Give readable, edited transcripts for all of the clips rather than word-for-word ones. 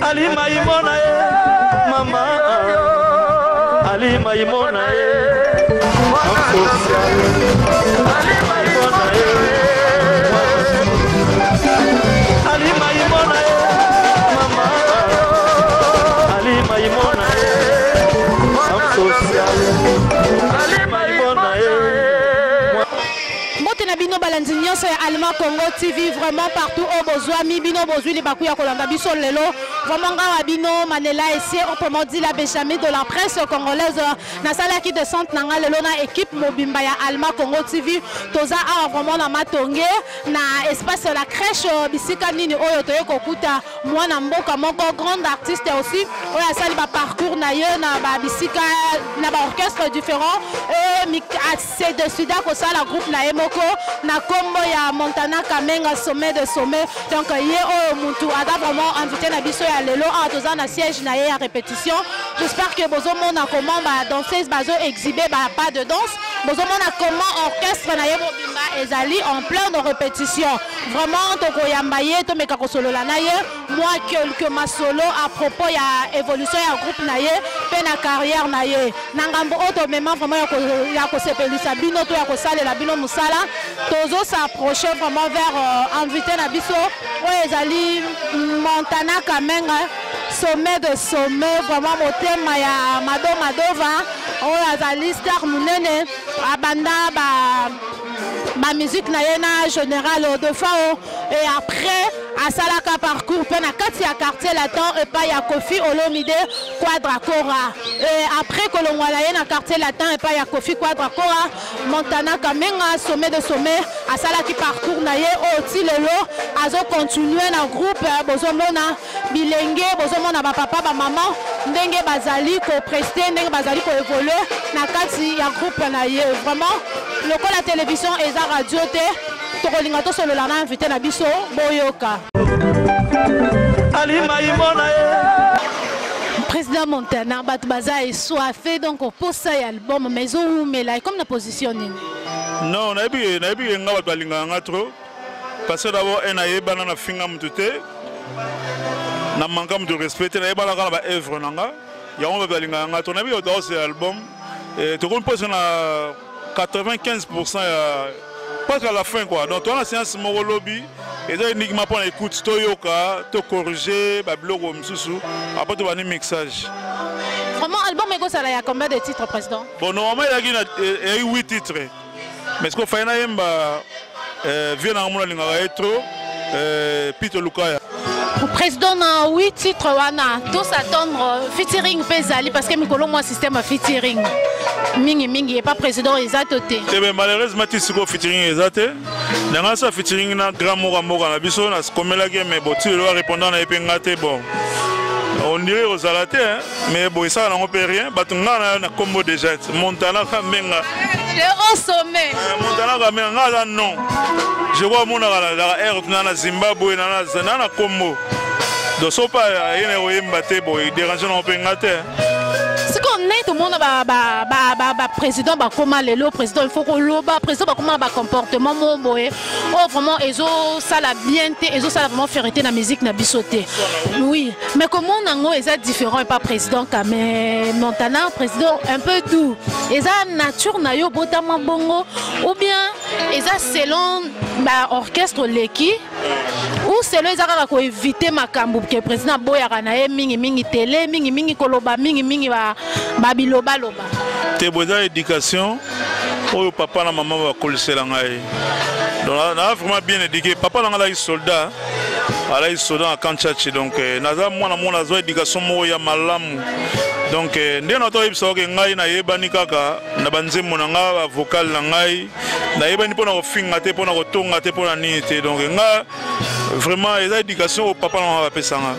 Alima imona ye mama Alima imona ye social Alima imona ye Alima imona ye mama Alima imona ye social Alima imona ye. Mbote na bino balandi nyonso ya Alma Congo TV, vraiment partout oyo bozwami, bino bozwi libaku ya kolanda biso lelo. Vraiment nga wa bino Manela Esie, autrement dit la Benjamin de la presse congolaise, nasalaki descente na nga lelo na équipe mobimba ya Alma Congo TV. Toza awa vraiment na Matonge na espace la crèche, bisika nini oyo toye kokuta mwana mboka moko grande artiste aussi oyo asali ba parcours na ye na ba bisika na ba orchestre différents et se decida kosala groupe na ye moko na kombo ya Montana Kamenga, sommet de sommet. Donc ye oyo mutu aza vraiment invité na biso ya lelo awa, toza na siège na ye ya répétition. J'espère que bozomona comment ba danseuse bazo exhiber ba pas de danse, bozomona comment orchestre na ye mobimba ezali en pleine répétition. Vraiment tokoyamba ye, tomeka kosolola na ye mwa quelque masolo à propos ya évolution ya groupe na ye mpe na carrière na ye. Na ngambo oyo tomema vraiment ya kosepelisa bino to ya kosalela bino mosala, tozo s'approcher vraiment vers invité na biso oyo ezali Montana Kamenga, sommet de sommet, vraiment motema ya Mado Madova oyo azali star monene, abanda ba musique na ye na Général Defao et après asalaka parcours mpe na kati ya Quartier Latin epai ya Koffi Olomide Quadra Kora. Et après kolongwa na ye na Quartier Latin epai ya Koffi Quadra Kora, Montana Kamenga, sommet de sommet, asalaki parcours na ye oyo ti lelo azocontinue na groupe. Bozomona bilenge, bozomona bapapa, bamama ndenge bazali koprester, ndenge bazali koévoluer na kati ya groupe na ye. Vraiment lokola télévision eza radio te, tokolinga tosolola na invité na biso, boyoka. Alima imona ye. Président Montana, bato baza assoiffé donc posa ya album, mais ezowumela comme na position nini? Non, nayebi ke nga bato balingaka nga trop parce que d'abord un nayebana na finga motu te, na manka motu respect te, nayebana kaka na baœuvre na nga, yango bato balingaka nga trop. Nayebi bato baosela album, tokomi mposa na 95 % ya presque à la fin quoi. Donc toza na séance moko lobi, eza uniquement mpona écoute, toyoka, tocorriger babiloko mosusu, après tobandi mixage. Vraiment album ekozala ya combien de titres, président? Bon, normalement ezalaki 8 titres, mais ce fallait nayemba vie nanga mona alingaka ye trop, Pito Lukaya. Président, na 8 titres wana, tos'attendre featuring mpe ezali? Parce que mikolo mwa système ya featuring mingimingi epa président eza to te? Te, mais malheureusement ti sikoyo featuring eza te. Nanga asala featuring na grand moko ya mboka na biso, nakomelaki ye, mais bon, ti lelo arépondant na ye mpe nga te. Bon, on dirait kozala te, mais bon, esala nango mpe rien. Bato nga na na kombo déjà Montana Kamenga. Le haut sommet. Montana Kamenga, nga aza non, je crois amonaka nazalaka aire na na Zimbabwe na kombo. Donc so pa ye na koyemba te, bon, dérange nango mpe nga te. Sikoyo nde tomona baprésident bakóma lelo, président il faut koloba, président bakóma na bacomportement mo boye oyo vraiment ezosala bien te, ezosala vraiment fierté na musique na biso te. Oui, mais komona yango eza différent epa président Kame Montana, président un peu doux. Eza nature na yo, botama bongo, ou bien eza selon baorchestre oleki, ou selon eza kaka koéviter makambo ke président aboyaka na ye mingimingi tele, mingimingi koloba, mingimingi babilobaloba? Te, bo eza éducation oyo papa na mama bakolisela ngai. Donc naza vraiment bien éduqué. Papa na ngai alaki soldat, alaki soldat na camp Tshatshi. Donc naza mwana moko nazwa éducation moko ya malamu. Donc ndenge na toyebisa oke ngai nayebani kaka na banzembo na ngai, bavocal na ngai, nayebani mpona kofinga te, mpona kotonga te, mpona nini te. Donc nga vraiment eza éducation oyo papa na ngai bapesanga.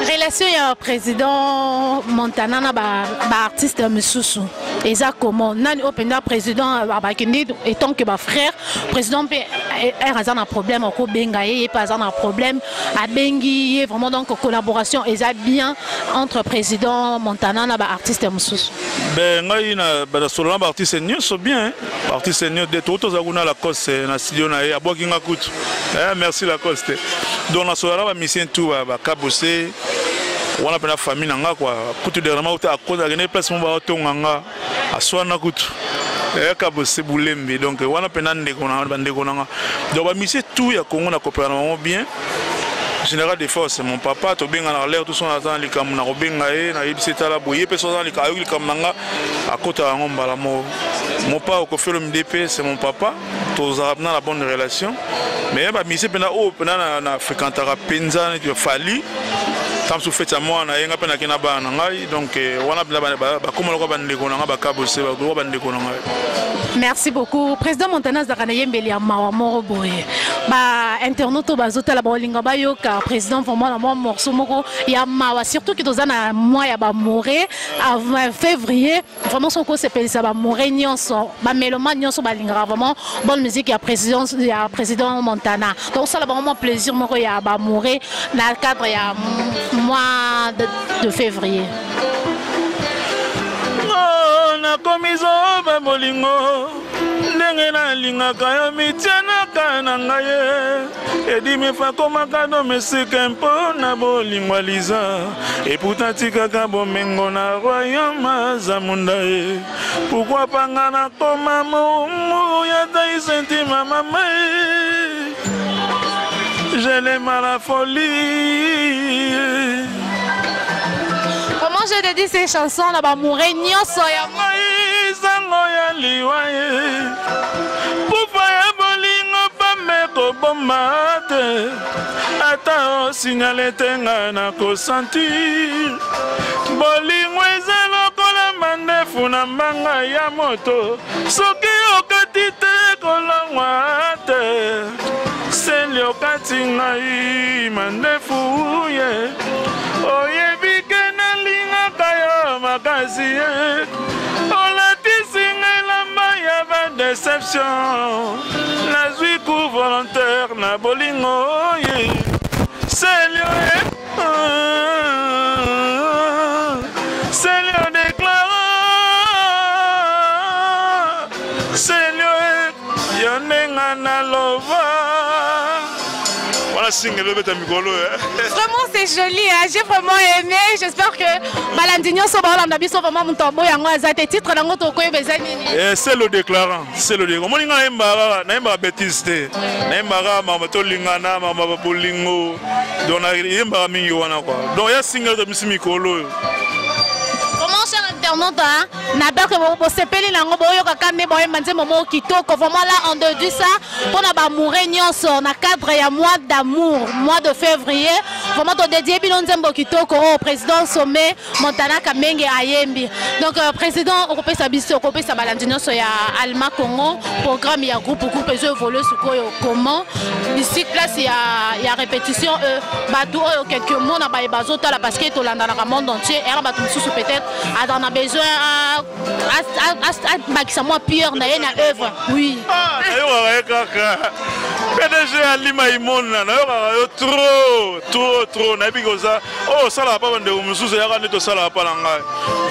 Relation ya président Montana na baartiste misusu eza comment? Nani oyo mpenza président bakende etant que bafrère président mpe R aza na problème akobenga ye, ye mpe aza na problème abengi ye. Vraiment, donc collaboration eza bien entre président Montana na baartiste mosusu? Ben, ngai nasolola na baartiste nyonso bien. Baartiste nyonso de to toza kuna, Lacoste na studio na ye abwaki nga kutu. Eh, merci Lacoste. Donc nasolola na bamusicien tout, bakabose wana mpena famille na nga kua. Kutu dernièrement kutu akende place mo baotonga nga, aswana kutu eyaka bose bulembe. Donc wana mpena ndeko na bandeko na nga. Donc bamusicien tout ya Congo na kopela na bango bien. Général de force, mon papa, tobenga na l'air tout son, aza na likambo na kobenga ye, nayebisi etala boye. Ye mpe so aza ayoki likambo na nga, akotaka yango mbala moko. Mopa Okofelo Mide, c'est mon papa, tozala na la bonne relation. Mais bamusicien mpena oyo mpena na fréquentaka mpenza neti Fally, ntango mosusu feti ya mwana na ye, nga mpe nake na bana na ngai. Donc wana mpenza bakóma lokola bandeko na ngai, bakabose lokola bandeko na ngai. Merci beaucoup, président Montana. Azalaka na yembeli ya mawa moko boye. Bainternaute oyo bazotala baolinga bayoka président vraiment na mwa morceau moko ya mawa, surtout ke toza na mois ya baamoureux, février. Vraiment, soki osepelisa baamoureux nyonso, bamélomane nyonso balingaka vraiment bonne musique ya président Montana, donc osala bango mwa plaisir moko ya baamoureux na cadre ya mois de février. Nakomi zoba bolingo, ndenge nalingaka yo, mitianaka na ngai ye edimi fakomaka domestique mpo na bolingo aliza eputa tikaka bomengo na royaume aza munda ye. Pourquoi panga nakoma momu ya tai sentima mama? Je l'aime à la folie. Comment je te dis, ces chansons na baamoureux nyonso ya Ngai sango ya liwa ye, kufa ya bolingo pame koboma te. Ata osignale te, ngai na kosentir bolingo eza lokola mandefu na mbanga ya moto. Soki okati te, kolongwa te. Seli okati ngai mandefu ye, oyebi ke nalingaka yo makasi ye. Olatisi ngai elamba ya badéception, nazwi coup volontaire na bolingo ye. Selio ye, Selio déclara, Selio ye, yo ndenga naloba wana single obeta mikolo. Vraiment, c'est joli, hein? J'ai vraiment aimé. J'espère que balandi nyonso baolanda biso, vraiment moto aboyo yango aza te. Titre nango tokoyeba eza nini? Eh, c'est le déclarant, c'est le déclarant. Omoni, nga nayembaka, nayembaka bêtise te, nayembaka makambo tolingana, makambo bolingo. Donc nayembaka mingi wana quoi. Donc ya single tobimisi mikolo oyo. Vraiment, cher internaute, hein, nabake bosepeli nango, boyokaka nde boyemba nzembo moko kitoko. Vraiment, là on dédie ça mpona baamoureux nyonso na cadre ya mois d'amour, mois de février. Vraiment, todédie bino nzembo kitoko oyo président Sommet Montana Kamenge ayembi. Donc président, okopesa biso, okopesa balandi nyonso ya Alma Congo programme ya groupe. Groupe ezo évolue sikoyo comment d'ici place ya répétition, bato oyo quelques mots na baye bazotala, parce que tolandanaka monde entier, era bato mosusu peut-être aza na besoin abakisa mwa pierre na ye na œuvre, oui. Nayokaka ye kaka PDG Alima Imona, nayokaka yo trop, trop, trop. Nayebi koza oyo osalaka mpa bandeko mosusu, eyaka nde tosalaka mpa na ngai.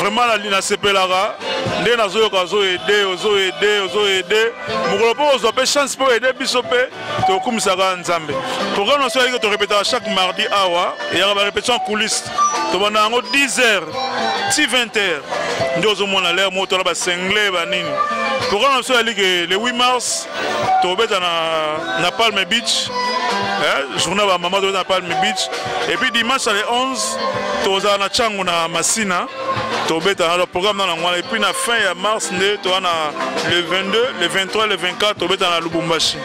Vraiment, nasepelaka nde nazoyoka ozoaider, ozoaider, ozoaider. Mokolo mpo ozwa mpe chance mpo aider biso mpe, tokumisaka Nzambe. Programme na biso ayaki, torepetaka chaque mardi awa, eyaka barépétition en coulisse. Tobanda yango 10 heures ti 20 heures, nde ozomona l'heure moko tola basengle banini. Programme na biso eyali ke le 8 mars tobeta na Palme Beach, eh, journée bamama, tobeta na Palme Beach. Et puis dimanche le 11 tozala na Ntiango na Masina, tobeta na programme na nango wana. Et puis na fin ya mars nde toza na le 22, le 23, le 24, tobeta na Lubumbashi.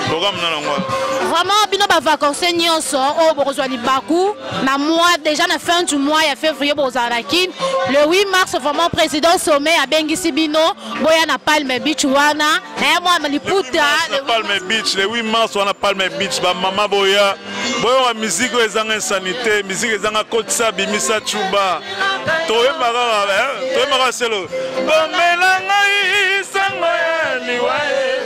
Programme na nango wana. Vraiment, bino bavacances nyonso oyo bokozwa libaku na mois, déjà na fin du mois ya février, bozala na Kine le 8 mars. Vraiment, président Sommet abengisi bino, boya na Palme Beach wana na ye mwa liputa. Na Palme Beach le 8 mars wana, Palme Beach, bamama boya, boyoka musique oyo ezanga insanité, musique ezanga kotisa bimisa cuba. Toyemba kaka, toyemba kaka selo bomela ngai sango ya liwa ye.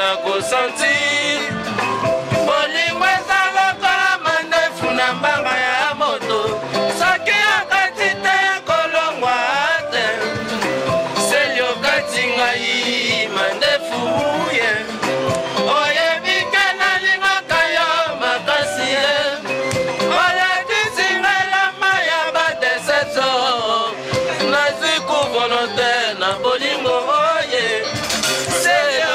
Nakosentir bolingo eza lokola mandefu na mbanga ya moto, soki okati te kolongwa te. Seli okati ngai mandefu ye, oyebi ke nalingaka yo makasi ye, olakisi ngai lama ya badéception, nazwi kuvono te na bolingo oye. Selio,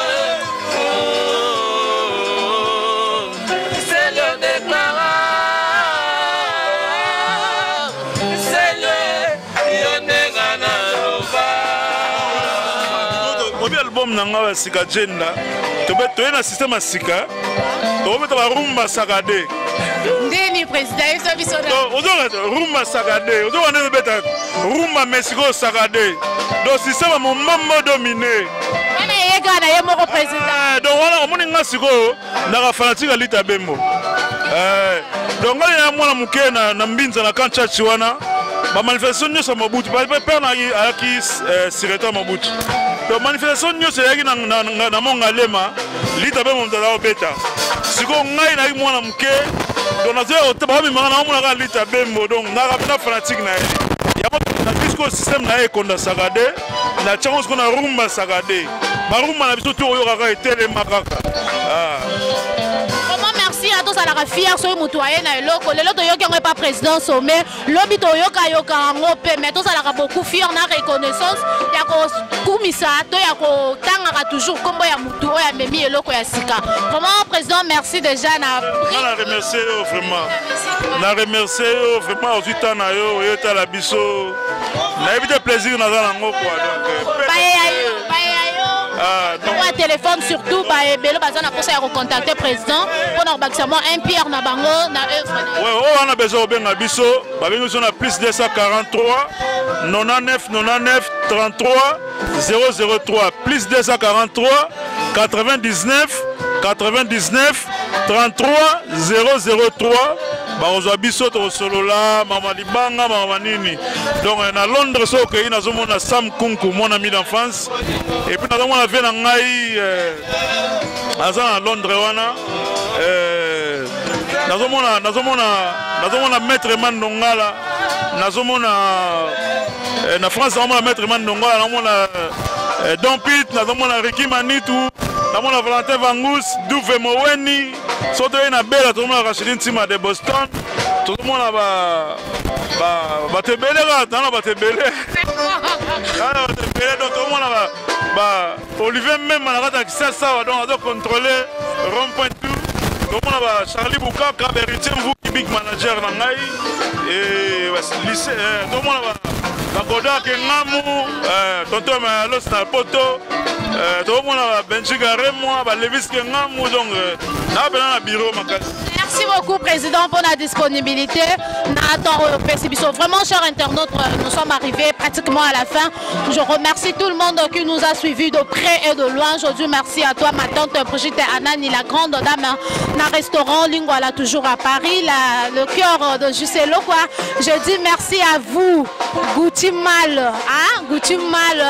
Selio déclara, Selio yo ndenga naloba. Obi album na ngai ya sika jenda, toye na système ya sika, tokobeta barumba sakade. Ndeni président yeso biso na Ozoka rumba sakade, ozoka nde obeta rumba, mais sikoyo sakade, donc système ya mombombo dominé. Wana eyeka na ye moko président. Ah, donc wana omoni nga sikoyo naka fanatique ya Lita Bembo. Donc ngai na mwana moke na Mbinza na camp Tshatshi wana, bamanifestation nyonso ya Mobutu, père na ayaki secrétaire Mobutu, donc manifestation nyonso eyaki na Mongalema, Lita Bembo moto aza kobeta. Sikoyo ngai nayaki mwana moke, donc nazoya bamemaka na omonaka Lita Bembo, donc naka na fanatique na ye. Yango nazwi sikoyo système na ye ekonda sakade, na tiango sikoyo na rumba sakade, barumba na biso to oyokaka etelema kaka. Ah. Vraiment merci. Tozalaka fier soki moto aye na eloko. Lelo toyoki yango epa président Sommet, lobi toyokayoka yango mpe, mais tozalaka beaucoup fier na reconnaissance ya kokumisa to ya kotangaka toujours nkombo ya motu oyo amemi eloko ya sika. Vraiment président, merci déjà na Nga na remercie yo vraiment, na remercie yo vraiment. Ozwi temps na yo oyo otala biso, nayebi te plaisir naza nango quoi, donc Bayeya yo, bayeya yo. Ah, donc ya téléphone surtout, baebele baza na mposa ya kocontacter président mpona kobakisa mwa un pierre na bango na œuvre na Ouais, oyo wana besoin kobenga biso, babengi biso na plus 243 99 99 33 003, plus 243 99 99 33 003. Bakozwa biso, tokosolola mama libanga, mama nini. Donc na Londres so okei, nazomona Sam Kunku, mon ami d'enfance, et puis nazomona vie na ngai aza na Londres wana, nazomona maître Mandongala, nazomona na France, nazomona maître Mandongala, nazomona Don Pit, nazomona Riki Manitu, nazomona Valentin Vangus, Duve Moweni. So toye na Bela, tozomona Rachidi Ntima de Boston, tozomona bato ebele kaka, tana bato ebele, tana bato ebele. Donc tozomona ba Olivier Mema na kati ya Kisasa awa, donc azocontrôle rond point tout. Tozomona ba Charlie Bukaka, bahéritier Mvuki, big manager na ngai lycée, tozomona bagodard Kengamu, tonton Mayalos na Poto, tozomona ba Benji Garemwa, balevis Kengamu. Donc naa mpena na bureau makasi. Merci beaucoup, Président, pour la disponibilité. Nathan opesi biso. Vraiment, chers internautes, nous sommes arrivés pratiquement à la fin. Je remercie tout le monde qui nous a suivis de près et de loin. Aujourd'hui, merci à toi, ma tante Brigitte Anani, la grande dame d'un restaurant Lingwala, toujours à Paris, le cœur de Juselo, quoi. Je dis merci à vous, Gucci Mal, hein, Gucci Mal,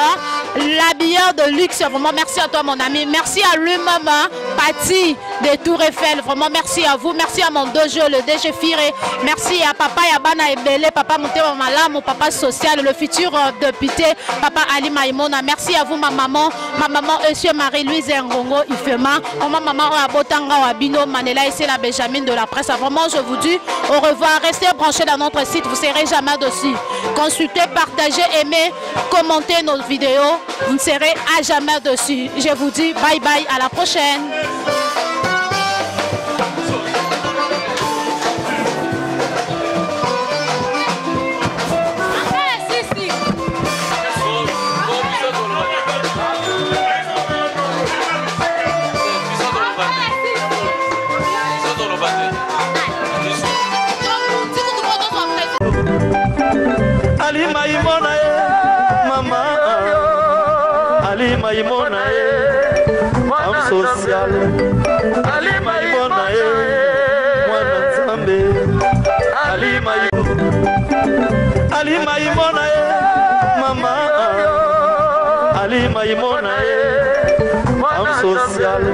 l'habilleur de luxe. Vraiment, merci à toi, mon ami. Merci à lui-même, hein, Patty de Tour Eiffel. Vraiment, merci à vous. Merci à mon dojo, le DG Firé. Merci à papa Yabana Ebele, papa Moutewa Malam, papa social, le futur député, papa Ali Maïmona. Merci à vous, ma maman, monsieur Marie-Louise Ngongo Ifema. Maman, maman, Abotanga Wabino, Manela et c'est la Benjamin de la presse. Vraiment, je vous dis au revoir. Restez branchés dans notre site, vous ne serez jamais dessus. Consultez, partagez, aimez, commentez nos vidéos. Vous ne serez à jamais dessus. Je vous dis bye bye, à la prochaine. Alima imona ye, mama Alima imona ye, femme sociale, Alima imona ye, mwana Nzambe, Alima, Alima imona ye, mama Alima imona ye. Femme sociale.